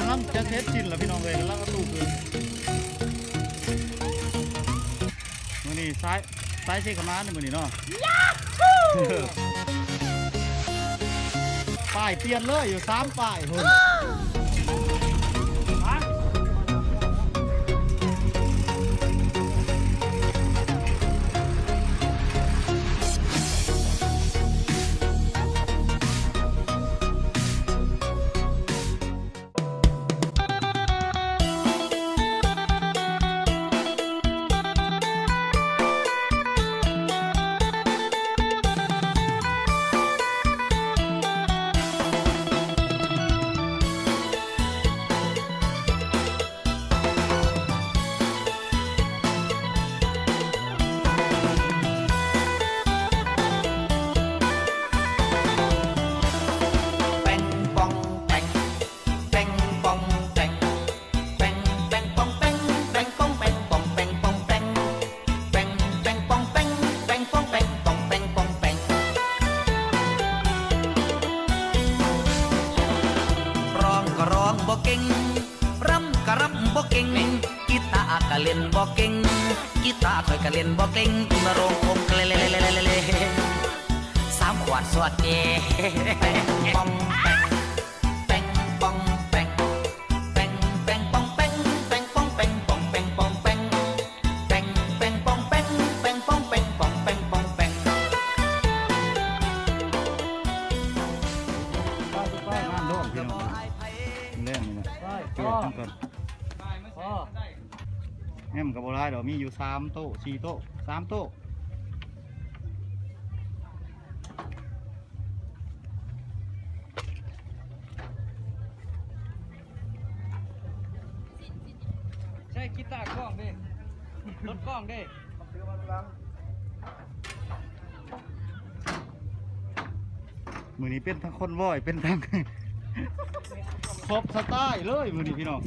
ນຳຈະເສັດສິ້ນລະພີ່ນ້ອງເອີຍ ກຳລັງເອົາຕູ້ຂຶ້ນ. ມື້ນີ້ສາຍ ສາຍເຊກະມານມື້ນີ້ເນາະ. ປ້າຍປ່ຽນເລີຍ ຢູ່ສາມປ້າຍພຸ້ນ. ຮ້ອງກໍຮ້ອງບໍ່ເກັ່ງ ລຳກໍລຳບໍ່ເກັ່ງ ກີຕາກໍຫຼິ້ນບໍ່ເກັ່ງ ກີຕາຂ້ອຍກໍຫຼິ້ນບໍ່ເກັ່ງ ມາຮ້ອງໂຄງເກລ ສາມຂວດສອດເອ ປອງແປງ ແປງປອງແປງ ແປງ ແປງປອງແປງ ແປງປອງແປງ ປອງແປງປອງແປງ ແປງ ແປງປອງແປງ ແປງປອງແປງ ປອງແປງປອງແປງ. ງານດອງພີ່ນ້ອງ ແລງນີ້ນະ ໄປ ເຈີກັນກ່ອນ ແຮມກໍບໍ່ຫຼາຍດອກ ມີຢູ່ສາມໂຕະ ສີ່ໂຕະ ສາມໂຕະ. ໃຊ້ກີຕາກ້ອງເດ້ ລົດກ້ອງເດ້ ມື້ນີ້ເປັນທັງຄອນວອຍ ເປັນທັງ ຄົບສະຕາຍເລີຍມື້ນີ້ພີ່ນ້ອງ.